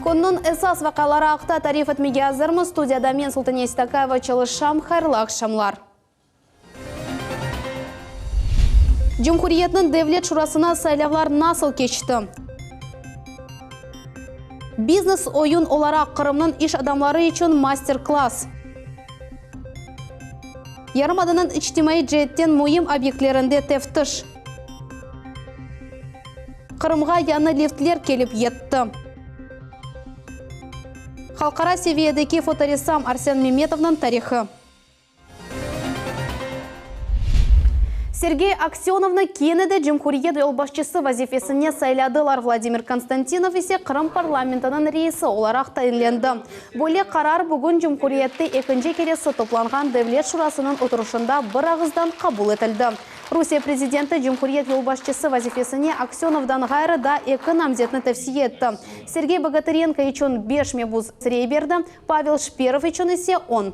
Künniñ esas vaqiaları aqta tarif etmege azırmız. Studiyada men, Sultaniye Seytakayeva, çalışam. Hayırlı aqşamlar! Cumhuriyetniñ Devlet şurasına saylavlar nasıl keçti? Biznes oyun olaraq Qırımnıñ iş adamları içün master-klass. Yarımadanıñ içtimaiy ceetten müim obyektlerinde teftiş. Qırımğa yañı liftler kelip yetti. Halqara seviyedeki fotoressam Arsen Memetovnıñ tarihı. Sergey Aksönovnı kene de cumhuriyet yolbaşçısı vazifesine sayladılar, Vladimir Konstantinov ise Qırım parlamentiniñ reisi olaraq tayinlendi. Böyle qarar bugün cumhuriyette ekinci keresi toplanğan Devlet şurasınıñ oturışında bir ağızdan qabul etildi. Rusiye prezidenti cumhuriyet yolbaşçısı vazifesine Aksönovdan ğayrı daa eki namzetni tevsiye etti. Sergey Bogatırenko içün beş mebus rey berdi, Pavel Şperov içün ise on.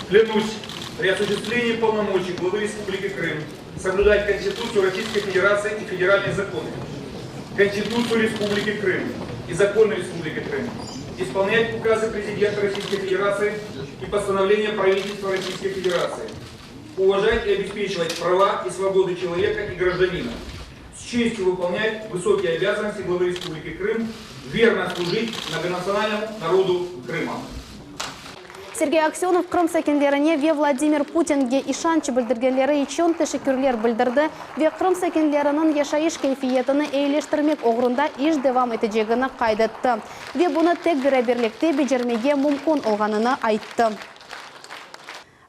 Klянусь при осуществлении полномочий главы Республики Крым соблюдать Конституцию Российской Федерации и федеральные законы, Конституцию Республики Крым и законы Республики Крым, исполнять указы Президента Российской Федерации и постановления Правительства Российской Федерации, уважать и обеспечивать права и свободы человека и гражданина, с честью выполнять высокие обязанности главы Республики Крым, верно служить многонациональному народу Крыма. Sergey Aksönov Qırım sakinlerine ve Vladimir Putinge işanç bildirgenleri içün teşekkürler bildirdi ve Qırım sakinleriniñ yaşayış keyfiyetini eyileştirmek oğrunda iş devam etecegini qayd etti ve bunı tek beraberlikte becermege mümkün olğanını ayttı.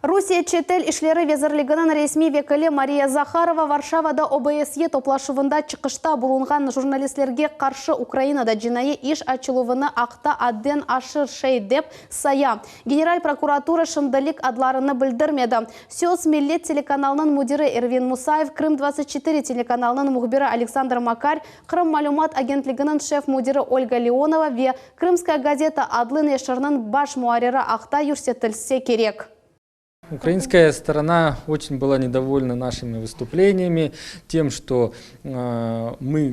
Rusiye çetel işleri vezirliginiñ resmiy vekili Mariya Zaharova Varşavada OBSYE toplaşuvında çıqışta bulunğan jurnalistlerge qarşı Ukrainada cinaiy iş açıluvını aqta adden aşır şey dep saya. General prokuratura şimdilik adlarını bildirmedi. Söz Millet telekanalınıñ müdiri Ervin Musayev, Krım 24 telekanalınıñ mühbiri Aleksandr Makar, Qırım malümat agentliginiñ şef müdiri Olga Leonova ve Krımskaya gazeta adlı neşirniñ baş muarriri aqta yürsetilse kerek. Украинская сторона очень была недовольна нашими выступлениями, тем, что мы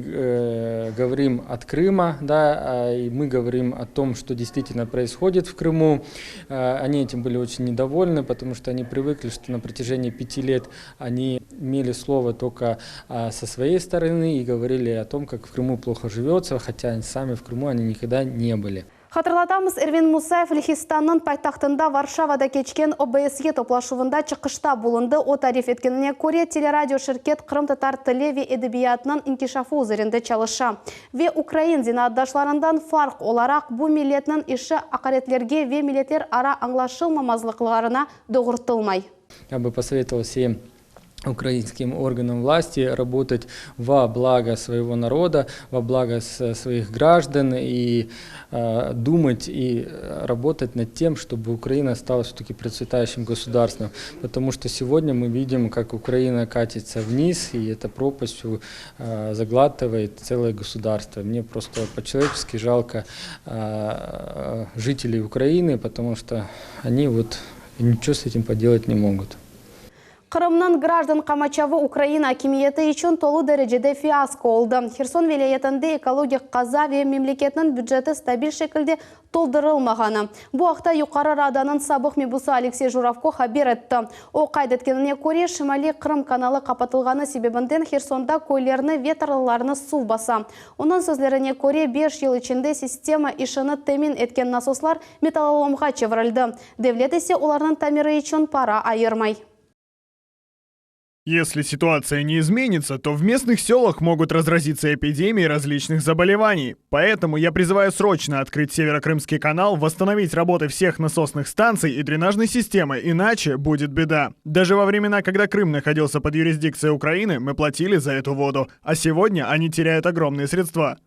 говорим от Крыма, да, и мы говорим о том, что действительно происходит в Крыму. Они этим были очень недовольны, потому что они привыкли, что на протяжении пяти лет они имели слово только со своей стороны и говорили о том, как в Крыму плохо живется, хотя сами в Крыму они никогда не были. Hatırlatamız, Ervin Musayev Lehistannıñ paytahtında Varşavada keçken OBSYE toplaşuvında çıqışta bulundı. O tarif etkenine köre, teleradioşirket qırımtatar tili ve edebiyatınıñ inkişafı üzerinde çalışa ve ukrain zenaatdaşlarından farq olaraq bu milletniñ işi aqaretlerge ve milletlerara añlaşılmamazlıqlarına doğrultılmay. Я бы посоветовал всем украинским органам власти работать во благо своего народа, во благо своих граждан и думать и работать над тем, чтобы Украина стала все-таки процветающим государством. Потому что сегодня мы видим, как Украина катится вниз, и эта пропасть заглатывает целое государство. Мне просто по-человечески жалко жителей Украины, потому что они вот ничего с этим поделать не могут. Qırımnıñ grajdan qamaçavı Ukraina akimiyeti içün tolu derecede fiasko oldı. Herson vilâyetinde ekologik qaza ve memleketniñ büceti stabil şekilde toldurılmağanı. Bu aqta Yuqarı Radanıñ sabıq mebusı Aleksey Juravko haber etti. O qayd etkenine köre, Şimaliy Qırım kanalı qapatılğanı sebebinden Hersonda köylerni ve tarlalarnı suv basa. Onıñ sözlerine köre, beş yıl içinde sistema işini temin etken nasoslar metallolomğa çevirildi. Devlet ise olarnıñ tamiri içün para ayırmay. Если ситуация не изменится, то в местных селах могут разразиться эпидемии различных заболеваний. Поэтому я призываю срочно открыть Северокрымский канал, восстановить работы всех насосных станций и дренажной системы, иначе будет беда. Даже во времена, когда Крым находился под юрисдикцией Украины, мы платили за эту воду, а сегодня они теряют огромные средства.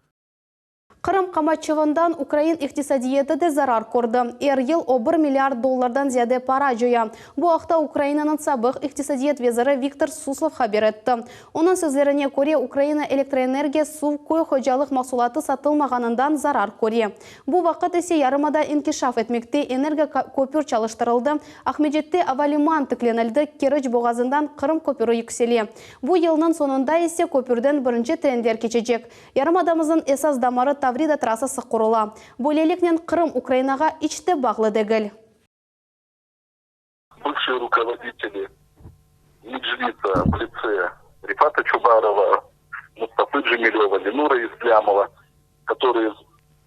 Qırım qamaçavından ukrain iqtisadiyatı de zarar kördi. Er yıl o bir milliard dollardan ziyade para coya. Bu aqta Ukrainanıñ sabıq iqtisadiyat veziri Viktor Suslov haber etti. Onıñ sözlerine köre, Ukraina elektroenergiya, suv, köy hocalıq mahsulatı satılmağanından zarar köre. Bu vaqıt ise yarımada inkişaf etmekte, energo köpür çalıştırıldı, Aqmescitte avaliman tiklenildi, Keriç boğazından Qırım köpüri yüksele. Bu yılnıñ soñunda ise köpürden birinci trenler keçecek. Yarımadamıznıñ esas damarı Tavriya. Tavrida trassası qurula. Böyleliknen Qırım Ukrainağa iç te bağlı degil. Bıvşiye rukovoditeli Meclisa v litse Refata Çubarova, Mustafı Cemileva, Lenura İslâmova, kotorıye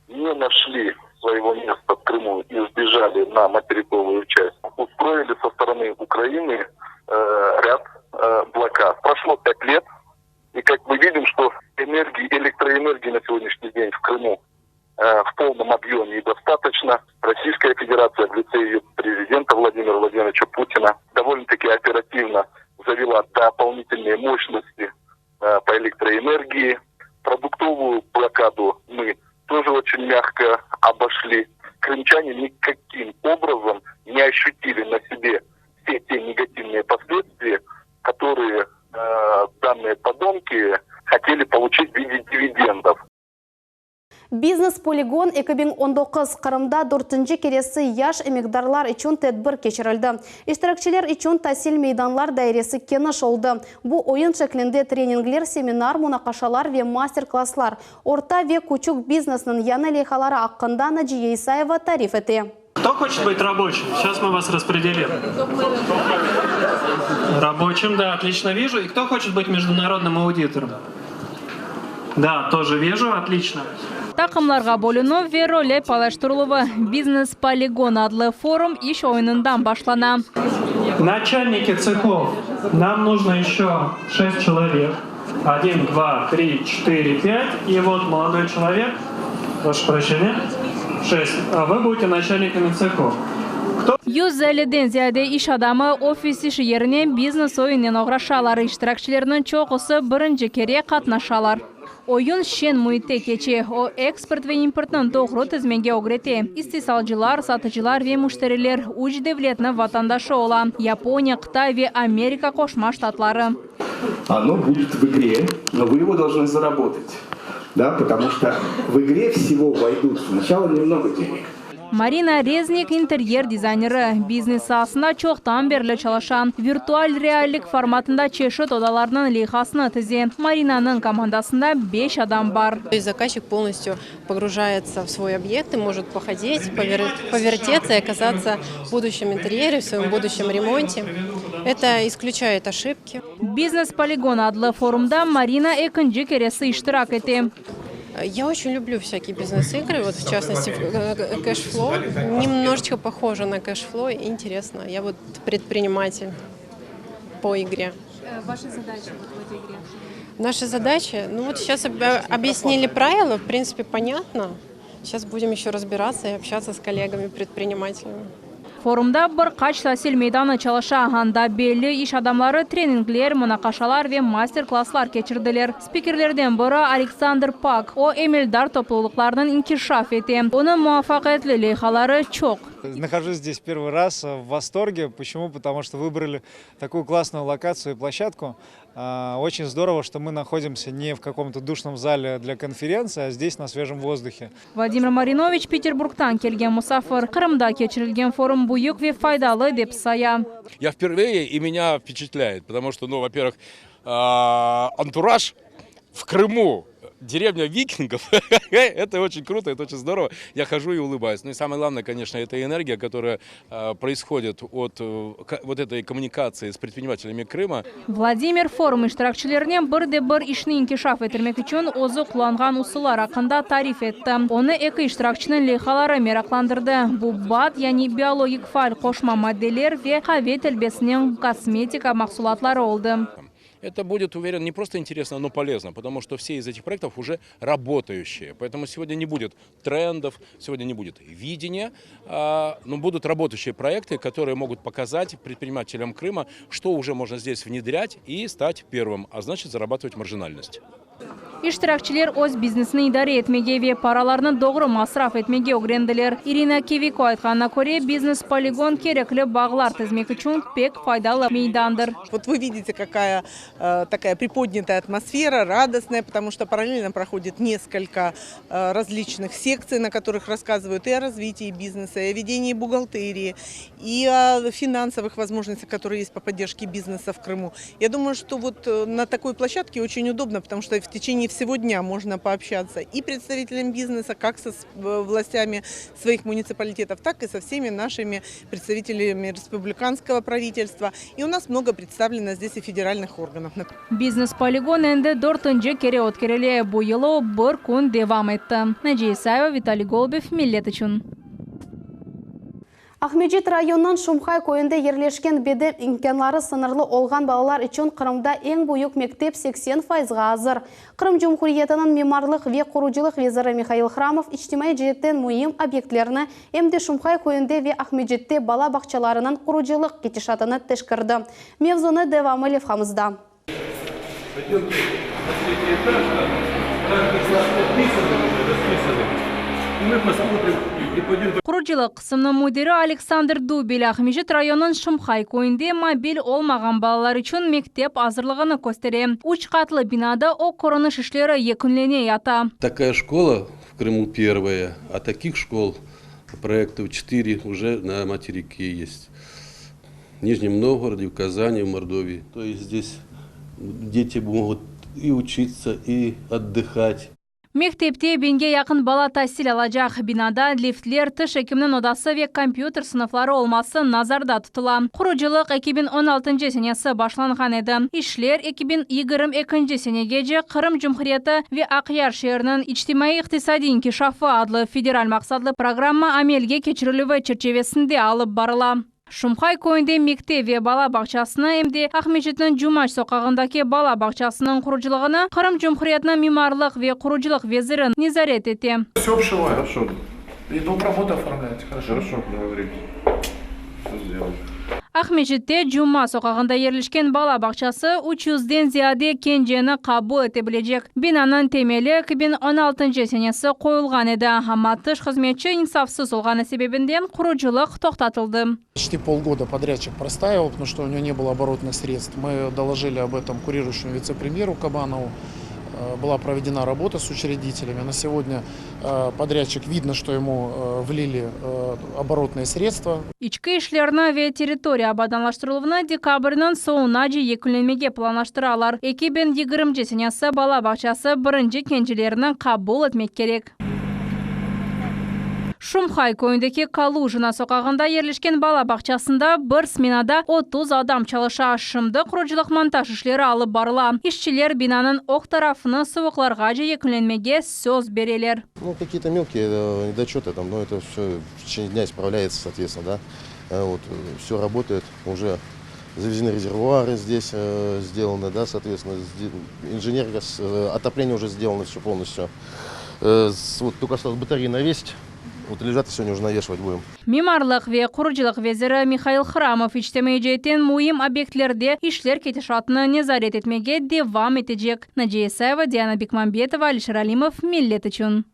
ne našli svoyego mesta v Krımu i sbejali na materikovую çast, ustroili so storony Ukrainy râd blokad. Proşlo pât let, i kak mı vidim, çto energii, elektroenergii na segodnâşniy den v Krımu v polnom obyome i dostatoçno, Rossiyskaya Federatsiya v litse eyo prezidenta Vladimira Vladimiroviça Putina dovolno-taki operativno zavela dopolnitelnıye moşnosti po elektroenergii, produktovuyu blokadu mı toje oçen myagko oboşli, krımçane nikakim obrazom ne oşütili na sebe vse te negativnıye posledstviya, kotorıye dannıye podonki hoteli poluçit v vide dividendov. Biznes Poligon 2019, Qırımda dörtünci keresi yaş emekdarlar içün tedbir keçirildi. İştirakçiler içün tasil meydanlar dairesi keniş oldı. Bu, oyun şeklinde treningler, seminar, munaqaşalar ve master-klasslar. Orta ve küçük biznesniñ yañı leyhaları aqqında Naciye İsayeva tarif ete. Кто хочет быть рабочим? Сейчас мы вас распределим. Рабочим, да, отлично вижу. И кто хочет быть международным аудитором? Да, тоже вижу, отлично. Taqımlarğa bölünüv ve roller paylaştırıluvı Biznes Poligon adlı forum iş oyunından başlana. Начальники цехов, нам нужно еще шесть человек. Один, два, три, четыре, пять. И вот молодой человек, прошу прощения, шесть. А вы будете начальниками цехов. Кто 150-den ziyade iş adamı ofis işi yerine biznes oyunınen oğraşalar. İştirakçilerniñ çoqusı birinci kere qatnaşalar. Oyun şeñ müitte keçe, o, eksport ve importnı doğru tizmege ögrete. İstisalcılar, satıcılar ve müşteriler üç devletniñ vatandaşı ola, Yaponiya, Qıtay ve Amerika Qoşma Ştatları. Оно будет в игре, но вы его должны заработать. Да, потому что в игре всего войдут сначала немного денег. Marina Reznik, interyer dizayneri, biznes saasında çoqtan berli çalışa. Virtual reallik formatında çeşit odalarnıñ leyhasını tize. Marinanıñ komandasında beş adam bar. То есть заказчик полностью погружается в свой объект и может походить, повертеться и оказаться в будущем интерьере, в своем будущем ремонте. Это исключает ошибки. Biznes Poligon adlı forumda Marina ekinci keresi iştirak ete. Я очень люблю всякие бизнес-игры, вот в частности Cashflow. Немножечко похоже на Cashflow, интересно. Я вот предприниматель по игре. Ваша задача в этой игре? Наша задача, ну вот сейчас объяснили правила, в принципе, понятно. Сейчас будем еще разбираться и общаться с коллегами-предпринимателями. Forumda bir qaç tasil meydanı çalışa. Anda belli iş adamları treningler, munaqaşalar ve master-klasslar keçirdiler. Spikerlerden biri Aleksandr Pak. O, emeldar toplulıqlarnıñ inkişaf ete. Onıñ muvafaqiyetli leyhaları çoq. Нахожусь здесь первый раз в восторге. Почему? Потому что выбрали такую классную локацию и площадку. Очень здорово, что мы находимся не в каком-то душном зале для конференции, а здесь на свежем воздухе. Vladimir Marinoviç Peterburgtan kelgen musafir. Qırımda keçirilgen forum büyük ve faydalı, dep saya. Я впервые, и меня впечатляет, потому что, ну, во-первых, антураж в Крыму, деревня викингов, это очень круто, это очень здорово. Я хожу и улыбаюсь. Ну и самое главное, конечно, это энергия, которая происходит от вот этой коммуникации с предпринимателями Крыма. Vladimir forum iştirakçilerine bir de bir işni inkişaf ettirmek içün özü qullanğan usullar aqqında tarif etti. Onı eki iştirakçiniñ leyhaları meraqlandırdı. Bu BAT, yani biologik faal qoşma maddeler ve qave telbesinen kosmetika mahsulatları oldı. Это будет, уверен, не просто интересно, но полезно, потому что все из этих проектов уже работающие. Поэтому сегодня не будет трендов, сегодня не будет видения, но будут работающие проекты, которые могут показать предпринимателям Крыма, что уже можно здесь внедрять и стать первым, а значит зарабатывать маржинальность. İştirakçiler öz biznesini idare etmege ve paralarnı doğru masraf etmege ögrendiler. İrina Kiviko aytqanına köre, Biznes Poligon kerekli bağlar tizmek içün pek faydalı meydandır. Вот вы видите, какая Такая приподнятая атмосфера, радостная, потому что параллельно проходит несколько различных секций, на которых рассказывают и о развитии бизнеса, и о ведении бухгалтерии, и о финансовых возможностях, которые есть по поддержке бизнеса в Крыму. Я думаю, что вот на такой площадке очень удобно, потому что в течение всего дня можно пообщаться и представителям бизнеса, как со властями своих муниципалитетов, так и со всеми нашими представителями республиканского правительства. И у нас много представлено здесь и федеральных органов. Biznes-poligon endi dörtünci kere ötkerile, bu yıl o bir kün devam etti. Naciye İsayeva, Vitaliy Golubev, Millet içün. Aqmescit rayonınıñ Şumhay köyünde yerleşken beden imkânları sıñırlı olğan balalar içün Qırımda eñ büyük mektep 80 fayızğa azır. Qırım Cumhuriyetiniñ mimarlıq ve qurucılıq veziri Mihail Hramov içtimaiy ceetten müim obyektlerni, em de Şumhay köyünde ve Aqmescitte bala bağçalarınıñ qurucılıq ketişatını teşkerdi. Mevzunı devamı levhamızda. Qurucılıq qısımnıñ müdiri Aleksandr Dubel Aqmescit rayonınıñ Şumhay köyünde mobil olmağan balalar içün mektep azırlığını köstere. Üç qatlı binada o körüniş işleri yekünlene yata. Takaya şkola v Krımu pervaya, a takih şkol proyektov çetıre uje na materike est. Nijnem Novgorode, v Kazani, v Mordovii. To est zdes deti mogut i uçitsa, i otdıhat. Mektepte biñge yaqın bala tasil alacaq. Binada liftler, tiş ekiminiñ odası ve kompyuter sınıfları olması nazarda tutula. Qurucılıq 2016 senesi başlanğan edi. İşler 2022 senegece Qırım Cumhuriyeti ve Aqyar şeeriniñ içtimaiy-iqtisadiy inkişafı adlı federal maqsatlı programma amelge keçirilüvi çerçevesinde alıp barıla. Şumhay köyünde mektep ve bala bağçasını, em de Aqmescitniñ Cumaç soqağındaki bala bağçasınıñ qurucılığını Qırım Cumhuriyetiniñ mimarlıq ve qurucılıq veziri nezaret ete. Vse obşivаю. Хорошо. И дом работы оформляйте, хорошо? Хорошо, договорились. Все сделаем. Aqmescitte Cuma soqağında yerleşken bala bağçası üç yüzden ziyade kenceni qabul ete bilecek. Binanıñ temeli 2016 senesi qoyulğan edi, amma tış hızmetçi insafsız olğanı sebebinden qurucılıq toqtatıldı. Почти полгода подрядчик простаивал, потому что у него не было оборотных средств. Мы доложили об этом курирующему вице-премьеру Кабанову. Была проведена работа с учредителями. На сегодня подрядчик, видно, что ему влили оборотные средства. İçki işlerni ve territoriya abadanlaştırıluvını dekabrniñ soñunace yekünlemege planlaştıralar. 2020 senesi bala bağçası birinci kencilerni qabul etmek kerek. Şumhay köyündeki Kalujina soqağında yerleşken bala bağçasında bir smenada 30 adam çalışa. Şimdi qurucılıq-montaj işleri alıp barıla. İşçiler binanıñ ög tarafını suvuqlarğace yekünlenmege söz bereler. Ну, какие-то мелкие недочеты там, но это все в течение дня исправляется, соответственно, да. Вот, все работает, уже завезены резервуары здесь сделаны, да, соответственно, инженерка, отопление уже сделано все полностью. Вот только осталось батареи навесить, вот лежат, сегодня уже навешивать будем. Mimarlıq ve qurucılıq veziri Mihail Hramov içtimaiy ceetten müim obyektlerde işler ketişatını nezaret etmege devam etecek. Naciye İsayeva, Diana Bekmambetova, Alişer Alimov, Millet içün.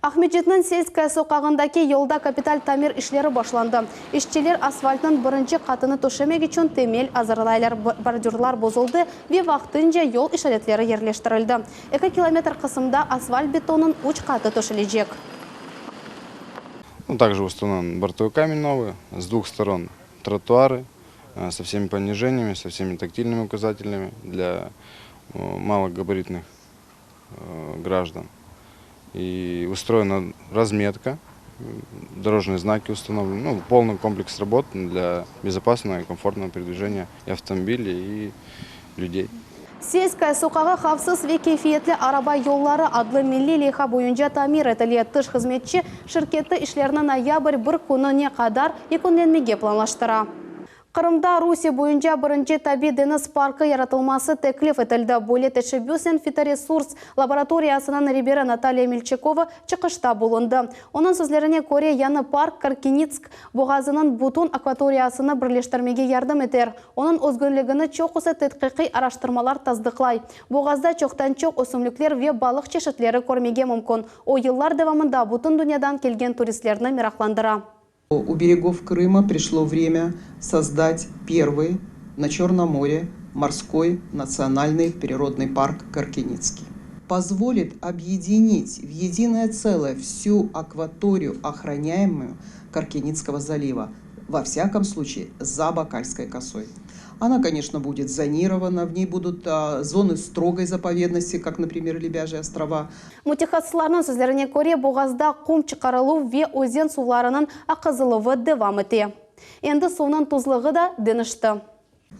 Aqmescitniñ Selskaya soqağındaki yolda kapital tamir işleri başlandı. İşçiler asfaltnıñ birinci qatını töşemek içün temel azırlaylar. Bordürlar bozuldı ve vaqtınca yol işaretleri yerleştirildi. 2 kilometr qısımda asfalt betonnıñ üç qatı töşelecek. Ну, также установлен бортовой камень новый, с двух сторон тротуары со всеми понижениями, со всеми тактильными указателями для малогабаритных граждан. И устроена разметка, дорожные знаки установлены, ну, полный комплекс работ для безопасного и комфортного передвижения и автомобилей, и людей. Selskaya soqağı havfsız ve keyfiyetli araba yolları adlı milliy leyha boyunca tamir etile. Tış hızmetçi şirketi işlerni noyabr bir kününe qadar yekünlenmege planlaştıra. Qırımda Rusiye boyunca birinci tabiiy deñiz parkı yaratılması teklif etildi. Böyle teşebbüsnen Fitoresurs laboratoriyasınıñ reberi Natalya Milçakova çıqışta bulundı. Onıñ sözlerine köre, yañı park Karkinitsk boğazınıñ bütün akvatoriyasını birleştirmege yardım eter. Onıñ özgünligini çoqusı tedqiqiy araştırmalar tasdıqlay. Boğazda çoqtan-çoq ösümlikler ve balıq çeşitleri körmege mümkün. O, yıllar devamında bütün dünyadan kelgen turistlerni meraqlandıra. У берегов Крыма пришло время создать первый на Черном море. Морской национальный природный парк Каркинитский. Позволит объединить в единое целое всю акваторию, охраняемую Каркинитского залива, во всяком случае за Бакальской косой. Она, конечно, будет зонирована, в ней будут зоны строгой заповедности, как, например, Лебяжьи острова. Mütehassıslarnıñ sözlerine köre, boğazda qum çıqarıluv ve özen suvlarınıñ aqızıluvı devam ete. Endi suvnıñ tuzlığı da deñişti.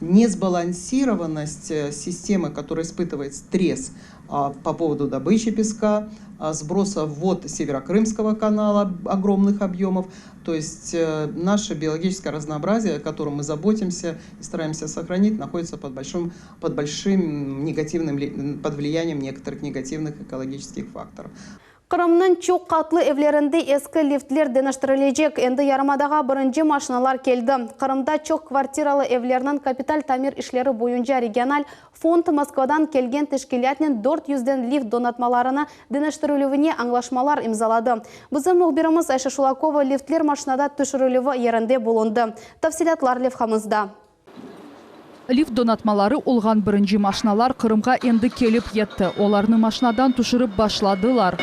Несбалансированность системы, которая испытывает стресс по поводу добычи песка, сброса вод Северокрымского канала огромных объемов. То есть наше биологическое разнообразие, о котором мы заботимся и стараемся сохранить, находится под большим, под большим негативным, под влиянием некоторых негативных экологических факторов. Qırımnıñ çoq qatlı evlerinde eski liftler deñiştirilecek. Endi yarımadağa birinci maşinalar keldi. Qırımda çoq kvartiralı evlerniñ kapital tamir işleri boyunca regional fond Moskvadan kelgen teşkilâtnen dört yüzden lift donatmalarını deñiştirilüvine añlaşmalar imzaladı. Bizim mühbirimiz Ayşe Şulakova liftler maşinada tüşürilüvi yerinde bulundı. Tafsilâtlar levhamızda. Lift donatmaları olğan birinci maşinalar Qırımğa endi kelip yetti. Olarnı maşinadan tüşürip başladılar.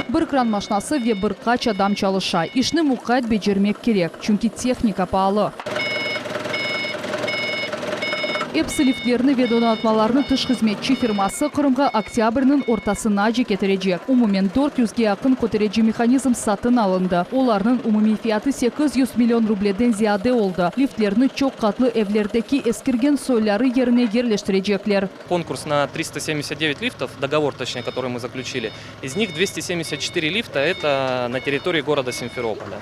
Bir kran maşinası ve bir qaç adam çalışa. İşni muqayt becermek kerek, çünki tehnika paalı. Episi liftlerni ve donatmalarnı tış hızmetçi firması Qırımğa oktâbrniñ ortasınace ketirecek. Umumen dört yüzge yaqın köterici mehanizm satın alındı. Olarnıñ umumiy fiyatı 800 million rubleden ziyade oldı. Liftlerni çoq qatlı evlerdeki eskirgen soyları yerine yerleştirecekler. Конкурс на 379 лифтов, договор, точнее, который мы заключили, из них 274 лифта это на территории города Симферополя.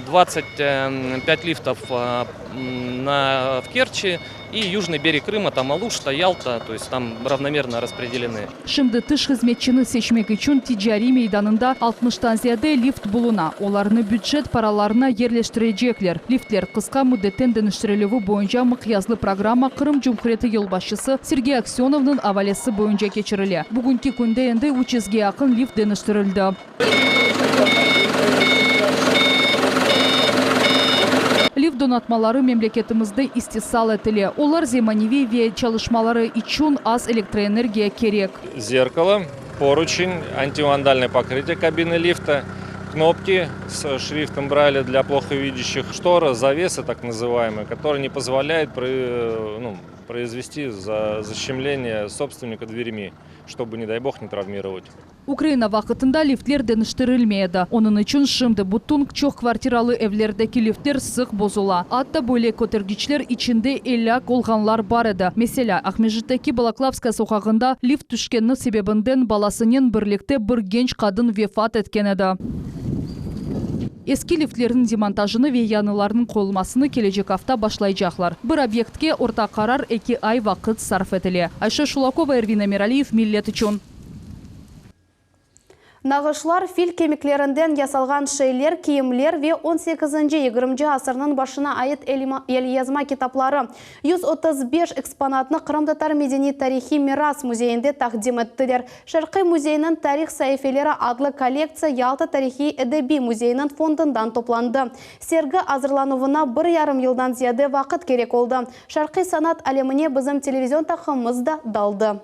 25 лифтов на, в Керчи и южный берег Крыма, там Алушта, Ялта, то есть там равномерно распределены. Şimdi tış hızmetçini seçmek içün ticariy meydanında altmıştan ziyade lift buluna. Olarnı bücet paralarına yerleştirecekler. Liftler qısqa müddetten deñiştirilüvi boyunca mıqyaslı programma Qırım Cumhuriyeti yolbaşçısı Sergey Aksönovnıñ avalesi boyunca keçirile. Bugünki künde endi üç yüzge yaqın lift deñiştirildi. Lift donatmaları memleketimizde istisal etile. Olar zemaneviy ve çalışmaları içün az elektroenergiya kerek. Zerkalo, poruçen, antivandalnoye pokрытие kabiny lifta, knopki s şriftom Брайля для плохо видящих, штора, завеса так называемая, которая не позволяет ну, произвести защемление собственника дверьми, чтобы, не дай бог, не травмировать. Ukraina vaqtında liftler deñiştirilmey edi. Onıñ içün şimdi bütün çoq kvartiralı evlerdeki liftler sıq bozula. Atta böyle kötergiçler içinde elâk olğanlar bar edi. Meselâ, Aqmescitteki Balaklavskaya soqağında lift tüşkeni sebebinden balasınen birlikte bir genç qadın vefat etken edi. Eski liftlerniñ demontajını ve yañılarnıñ qoyulmasını kelecek afta başlaycaqlar. Bir obyektke, orta qarar, eki ay vaqıt sarf etile. Ayşe Şulakova, Ervin Emiraliyev, Millet içün. Nağışlar, fil kemiklerinden yasalğan şeyler, kiyimler ve on sekizinci, yigirminci asırnıñ başına ait elyazma kitapları, 135 eksponatnı Qırımtatar medeniy-tarihiy miras müzeyinde taqdim ettiler. Şarqiy müzeyniñ Tarih saifeleri adlı kollektsiya Yalta tarihiy-edebiy müzeyiniñ fondundan toplandı. Sergi azırlanuvına bir yarım yıldan ziyade vaqıt kerek oldı. Şarqiy sanat alemine bizim televizion taqımımız da daldı.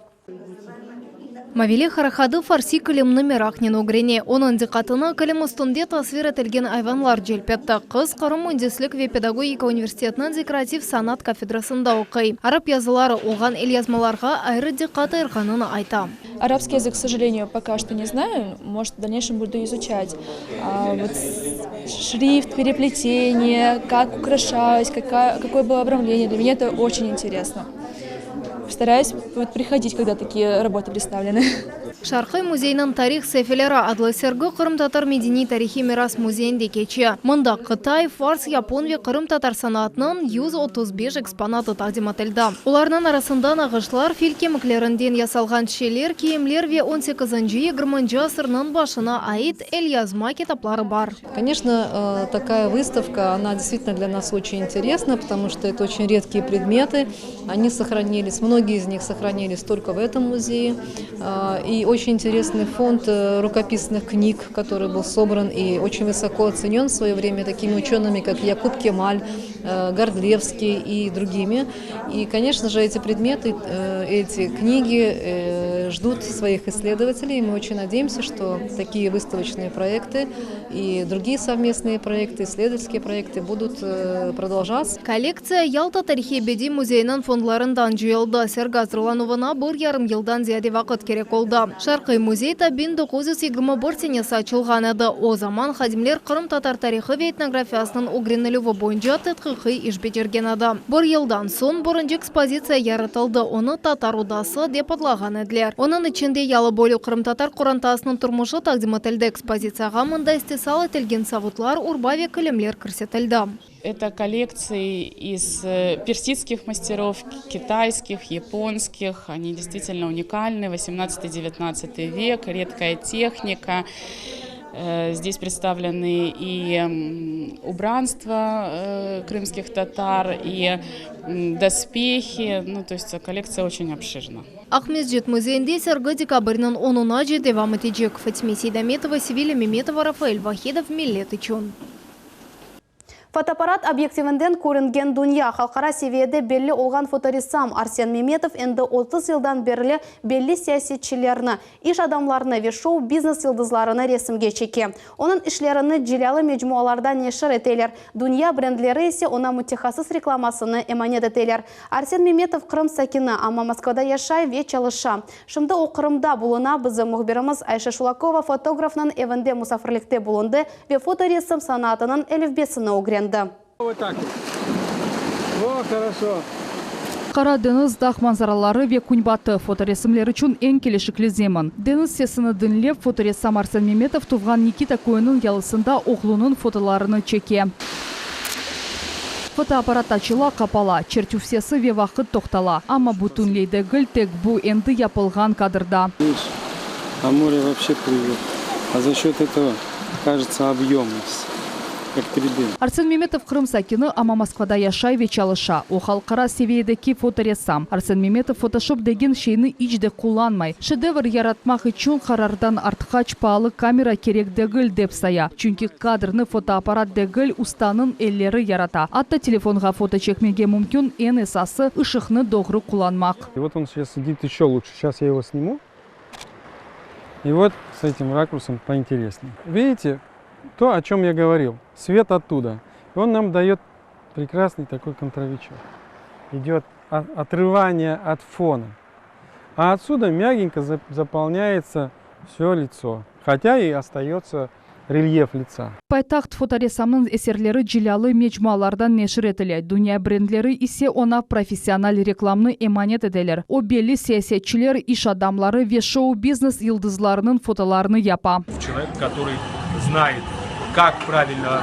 Mavile Harahadı farsiy kilimni meraqnen ögrene. Onıñ diqqatını kilim üstünde tasvir etilgen ayvanlar celp etti. Qız Qırım müendislik ve pedagogika universitetiniñ dekorativ sanat kafedrasında oquy. Arap yazıları olğan elyazmalarğa ayrı diqqat ayırğanını ayta. Arabskiy язык, k сожалению, пока что не знаю, может, в дальнейшем буду изучать. Вот шрифт, переплетение, как украшалось, какая, какое было обрамление, для меня это очень интересно. Стараюсь вот приходить, когда такие работы представлены. Şarqiy müzeyniñ Tarih saifeleri adlı sergi Qırımtatar medeniy-tarihiy miras müzeyinde keçe. Mında qıtay, fars, yapon ve qırımtatar sanatınıñ 135 eksponatı taqdim etildi. Olarnıñ arasında nağışlar, fil kemiklerinden yasalğan şeyler, kiyimler ve on sekizinci, yigirminci asırnıñ başına ait elyazma kitapları bar. Конечно, такая выставка, она действительно для нас очень интересна, потому что это очень редкие предметы, они сохранились, многие из них сохранились только в этом музее. И очень. Очень интересный фонд э, рукописных книг, который был собран и очень высоко оценен в свое время такими учеными, как Якуб Кемаль, э, Гордлевский и другими. И, конечно же, эти предметы, э, эти книги ждут своих исследователей. И мы очень надеемся, что такие выставочные проекты и другие совместные проекты, исследовательские проекты будут продолжаться. Kollektsiya Yalta tarihiy-bediy müzeyiniñ fondlarından cıyıldı. Sergi azırlanuvına bir yarım yıldan ziyade vaqıt kerek oldı. Şarqiy müzey ta 1921 senesi açılğan edi. O zaman hadimler qırımtatar tarihı ve etnografiyasınıñ ögrenilüvi boyunca tedqiqiy iş becergen edi. Bir yıldan soñ birinci ekspozitsiya yaratıldı, onı Tatar odası dep adlağan ediler. Onıñ içinde yalıboylu qırımtatar qorantasınıñ turmuşı taqdim etildi. Ekspozitsiyağa mında istisal etilgen savutlar, urba ve kilimler kirsetildi. Это коллекции из персидских мастеров, китайских, японских. Они действительно уникальны. 18-19 век, редкая техника. Здесь представлены и убранство крымских татар, и доспехи. Ну, то есть коллекция очень обширна. Aqmescit müzeyinde sergi dekabrniñ onunace devam etecek. Fatime Seydametova, Sevilya Memetova, Rafael Vahidov, Millet içün. Fotoapparat obyektivinden körüngen dünya, halqara seviyede belli olğan fotoressam Arsen Memetov endi 30 yıldan berli belli siyasetçilerni, iş adamlarını ve şou-biznes yıldızlarını resimge çeke. Onıñ işlerini cilâlı mecmualarda neşir eteler, dünya brendleri ise oña mütehassıs reklamasını emanet eteler. Arsen Memetov Qırım sakini, amma Moskvada yaşay ve çalışa. Şimdi o Qırımda buluna, bizim mühbirimiz Ayşe Şulakova fotografnıñ evinde musafirlikte bulundı ve fotoresim sanatınıñ elifbesini ögrendi. Вот так вот. О, хорошо. Qara deñiz, dağ manzaraları ve künbatı, fotoresimler içün eñ kelişikli zemin. Deñiz sesini diñlep, fotoressam Arsen Memetov tuvğan Nikita köyüniñ yalısında oğlunıñ fotolarını çeke. Fotoapparat açıla, qapala, çertüv sesi ve vaqıt toqtala. Amma bütünley degil, tek bu endi yapılğan kadrda. Видишь, а море вообще плывет. А за счет этого кажется объемность, как 3D. Arsen Memetov Qırım sakini, amma Moskvada yaşay ve çalışa. O, halqara seviyedeki fotoressam. Arsen Memetov fotoşop degen şeyni iç de qullanmay. Şedevr yaratmaq içün qarardan artqaç paalı kamera kerek degil, dep saya. Çünki kadrnı fotoapparat degil, ustanıñ elleri yarata. Atta telefonğa foto çekmege mümkün, eñ esası, ışıqnı doğru qullanmaq. И вот он сейчас сидит еще лучше. Сейчас я его сниму. И вот с этим ракурсом поинтереснее. Видите, то, о чем я говорил. Свет оттуда. И он нам дает прекрасный такой контровичок. Идет отрывание от фона. А отсюда мягенько заполняется все лицо. Хотя и остается рельеф лица. Paytaht fotoressamnıñ eserleri cilâlı mecmualarda neşir etile, dünya brendleri ise oña professional reklamnı emanet eteler. O, belli siyasetçiler, iş adamları ve şou-biznes yıldızlarınıñ fotolarını yapa. Человек, который знает, как правильно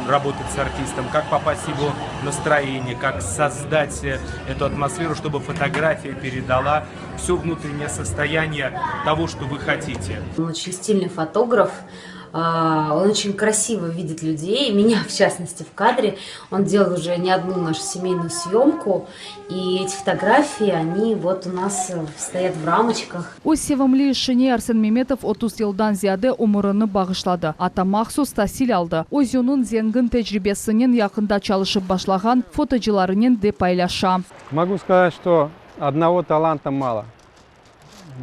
работать с артистом, как попасть в его настроение, как создать э, эту атмосферу, чтобы фотография передала все внутреннее состояние того, что вы хотите. Он очень стильный фотограф, а, он очень красиво видит людей, меня в частности в кадре. Он делал уже не одну нашу семейную съемку, и эти фотографии, они вот у нас э, стоят в рамочках. Öz sevimli işine Arsen Memetov 30 yıldan ziyade ömürini bağışladı. Atta mahsus tasil aldı. Özüniñ zengin tecribesinen yaqında çalışıp başlağan fotocılarınen de paylaşa. Могу сказать, что одного таланта мало.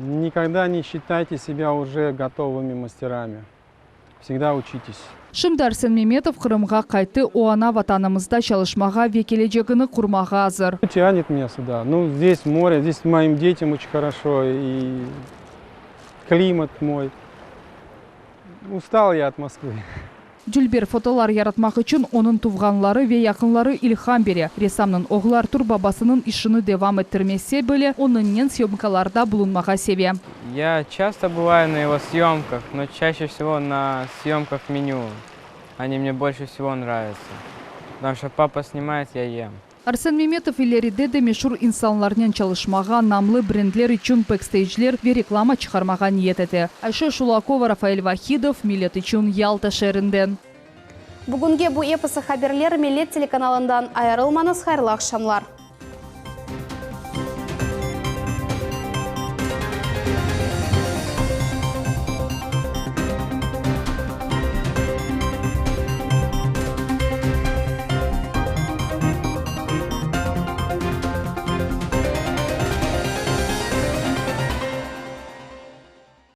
Никогда не считайте себя уже готовыми мастерами. Всегда учитесь. Şimdi Arsen Memetov Qırımğa qayttı, o ana vatanımızda çalışmağa ve kelecegini qurmağa azır. Тянет меня сюда. Ну, здесь море, здесь моим детям очень хорошо, и климат мой. Устал я от Москвы. Dülber fotolar yaratmaq içün onıñ tuvğanları ve yaqınları ilham bere. Ressamnıñ oğlu Artur babasınıñ işini devam ettirmese bile, onıñnen syomkalarda bulunmağa seve. Я часто бываю на его съемках, но чаще всего на съемках меню. Они мне больше всего нравятся. Потому что папа снимает, я ем. Arsen Memetov ileride de meşur insanlarnen çalışmağa, namlı brendler içün beksteycler ve reklama çıqarmağa niyet ete. Ayşe Şulakova, Rafael Vahidov, Millet içün Yalta şeerinden. Bugünge bu episi haberler Millet telekanalından ayırılmañız hayırlı aqşamlar.